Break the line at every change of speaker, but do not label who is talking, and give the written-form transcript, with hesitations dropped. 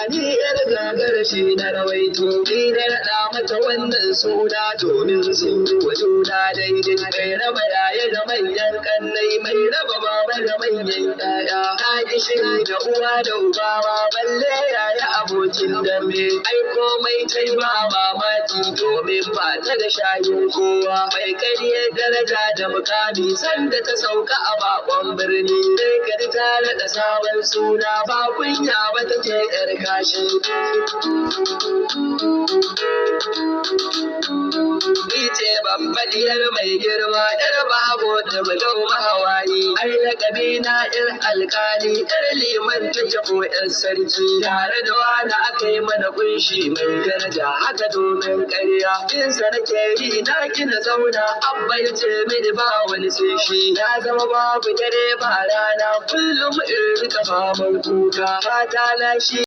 Ni yar gagara shi na rawaito, ni na raɗa mata wannan suna domin sun yi wa juna daidai. Mai raba yaya da manyan kannai, mai raba baba da manyan ƴaƴa. Ta ki shiri da uwa da uba ma, balle yaya abokin dambe. Ai komai tai ba mamaki domin ba ta da shayin kowa. Mai karya daraja da mukami sanda ta sauka a bakon birni. Sai ka ji ta naɗa sabon suna, ba kunya ba take yar kashi. Ni ce babba diyar mai girma, yar babu da bulau mahawayi. Ai lakabi na yar alkali, yar liman take ko yar sarki. Tare da wani aka yi mana kunshi mai daraja haka domin ƙarya. Insa nake yi na gina zauna, abba ya ce mini ba wani sai shi. Na zama babu dare ba rana, kullum in rika faman kuka. Fata na shi